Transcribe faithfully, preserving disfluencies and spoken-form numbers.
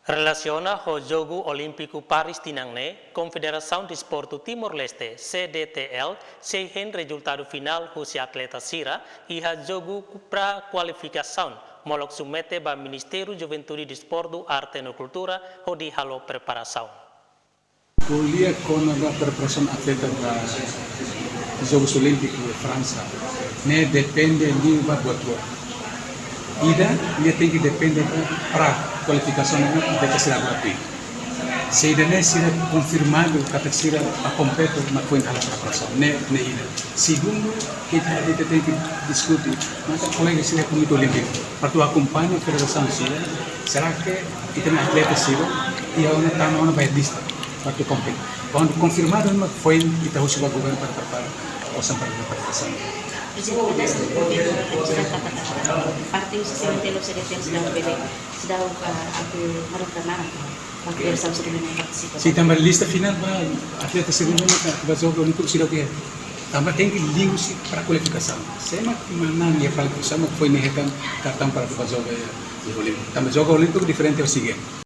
Relasiona ho Jogu Olímpiku Paris tinan ne'e, Konfederasaun Desportu Timor-Leste, C D T L, sei hein rezultadu finál husi atleta sira iha jogu pré-kualifikasaun, molok submete ba Ministériu Juventude, Desportu, Arte no Kultura hodi halo preparasaun. Ko'alia kona-ba preparasaun atleta ba Jogus Olímpiku Fransa, ne'e depende liu ba buat rua. Ida, ne'e tenke depende ba pré-kualifikasaun ne'ebé atleta sira agora tuir. Se ida-ne'e sira konfirmadu katak sira bá kompete, mak foin halo preparasaun. Ne'e, ne'e ida. Segundu, ita, ita tenke diskute, maka kolega sira Komité Olímpiku, para atu akompaña federasaun sira, será que ita-nia atleta sira iha ona, tama ona ba lista para atu kompete. Kuandu konfirmadu, mak foin ita husu ba governu para prepara osan para preparasaun. Prezidente, ita sendiri, ita kata-kata, parte husi C D T L, C D T L seidauk bele, seidauk, ah, atu harap tanara, mak dia sama sudah main partisipa. Sei tama ba lista finál ba atleta sira ne'ebé mak ba Jogu Olímpiku seidauk iha. Tanba tenke liuhusi pré-kualifikasaun. Se mak manán iha kualifikasaun, mak foin hetan kartaun para ba Jogu, eh, Olímpiku. Tanba Jogu Olímpiku diferente ho SEA Games.